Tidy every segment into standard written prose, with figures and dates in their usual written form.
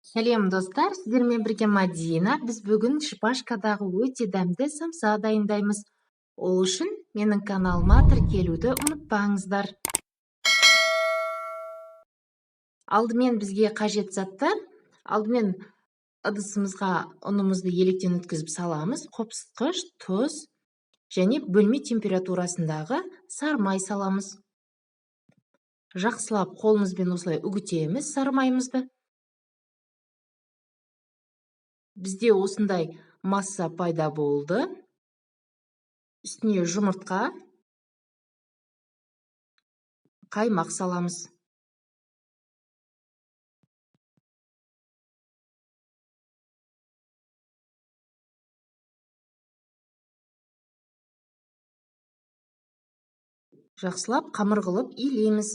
Сәлем достар, сіздермен бірге Мадина. Біз бүгін шпажкадағы өте дәмді самса дайындаймыз. Ол үшін менің каналыма тіркелуді ұмытпаңыздар. Алдымен бізге қажет заттар. Алдымен ыдысымызға ұнымызды електен өткізіп саламыз. Қопсытқыш, тұз және бөлме температурасындағы сарымай саламыз. Жақсылап қолымызбен осылай үгітеміз сарымайымызды. Бізде осындай масса пайда болды. Үстіне жұмыртқа, қаймақ саламыз. Жақсылап қамыр қылып илейміз.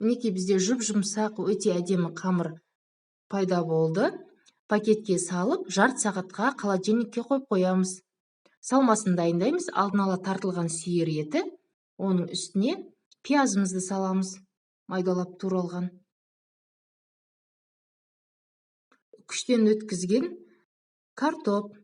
Мінекей бізде жұп-жұмсақ өте әдемі қамыр пайда болды. Пакетке салып, жарты сағатқа холодильникке қойып қоямыз. Салмасын дайындаймыз. Алдын ала тартылған сиыр еті, оның үстіне пиязымызды саламыз, майдалап туралған. Күштен өткізген картоп.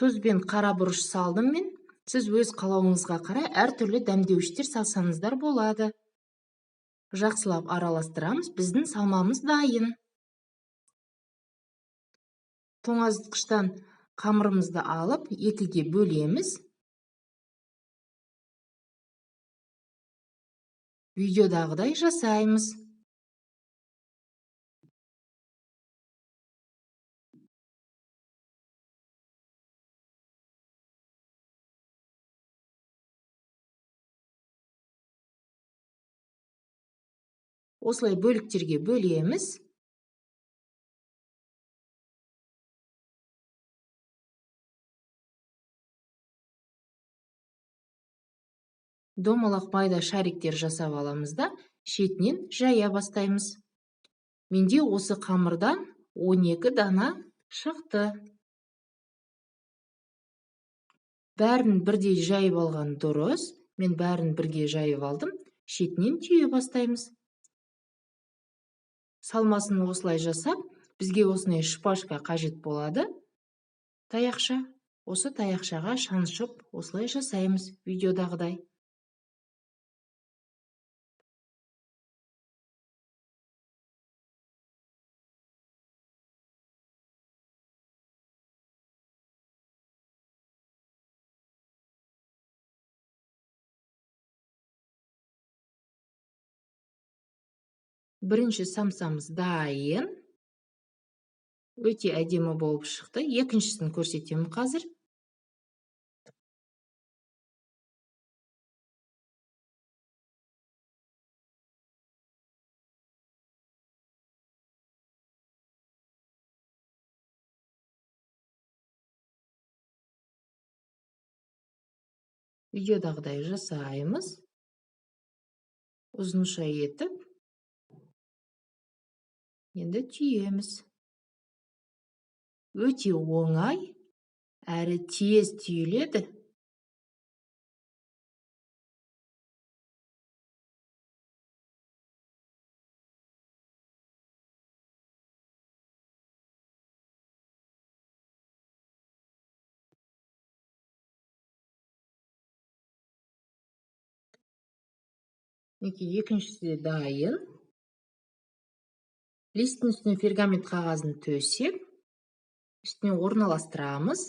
Тұз бен қара бұрыш салдым мен. Сіз өз қалауыңызға қарай әртүрлі дәмдеуіштер салсаңыздар болады. Жақсылап араластырамыз. Біздің салмамыз дайын. Тоңазытқыштан қамырымызды алып, екіге бөлеміз. Видеодағыдай жасаймыз. Осылай бөліктерге бөлеміз. Домалақ майда шариктер жасап аламыз да, шетінен жая бастаймыз. Менде осы қамырдан 12 дана шықты. Бәрін бірдей жайып алған дұрыс. Мен бәрін бірге жайып алдым. Шетінен түйе бастаймыз. Салмасын осылай жасап, бізге осындай шпажка қажет болады. Таяқша. Осы таяқшаға шаншып осылай жасаймыз видеодағыдай. Бірінші самсамыз дайын. Өте әдемі болып шықты. Екіншісін көрсетемін қазір. Видеодағыдай жасаймыз. Ұзынша етіп. Енді түйеміз. Өте оңай, әрі тез түйіледі. Мінекей екіншісі де дайын. Листтің үстіне пергамент қағазын төсеп, үстіне орналастырамыз.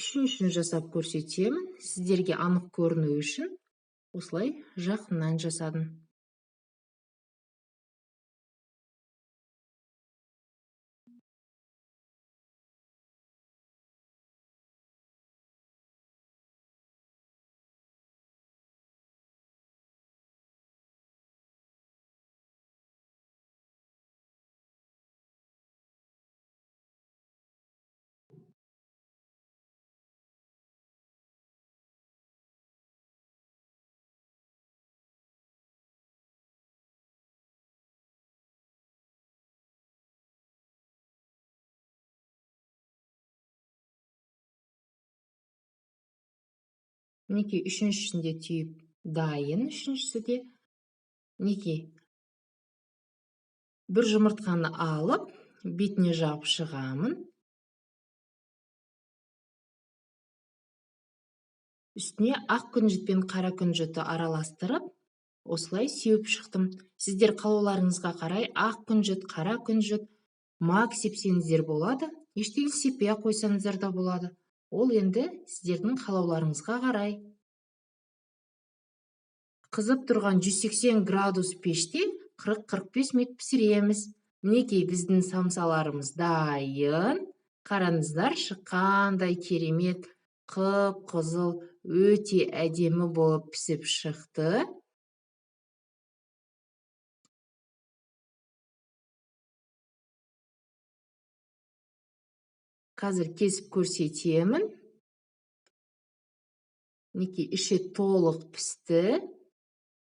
Үшіншісін жасап көрсетемін. Сіздерге анық көріну үшін осылай жақыннан жасадым. Мінекей, үшіншісін де түйіп дайын, үшіншісі де. Мінекей, бір жұмыртқаны алып, бетіне жағып шығамын. Үстіне ақ күнжіт пен қара күнжітті араластырып, осылай сеуіп шықтым. Сіздер қалауларыңызға қарай ақ күнжіт, қара күнжіт, мак сепсеңіздер болады, ештеңе сеппей ақ қойсаңыздар да болады. Ол енді сіздердің қалауларыңызға қарай. Қызып тұрған 180 градус пеште 40-45 минут пісіреміз. Мінекей, біздің самсаларымыз дайын. Қараңыздаршы, қандай керемет, қып-қызыл, өте әдемі болып пісіп шықты. Қазір кесіп көрсетемін. Мінекей, іші толық пісті.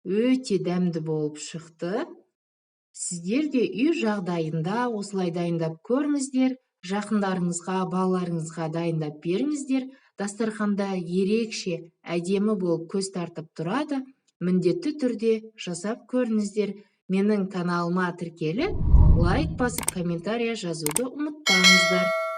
Өте дәмді болып шықты. Сіздер де үй жағдайында осылай дайындап көріңіздер. Жақындарыңызға, балаларыңызға дайындап беріңіздер. Дастарханда ерекше әдемі болып көз тартып тұрады. Міндетті түрде жасап көріңіздер. Менің каналыма тіркеліп, лайк басып, комментария жазуды ұмытпаңыздар.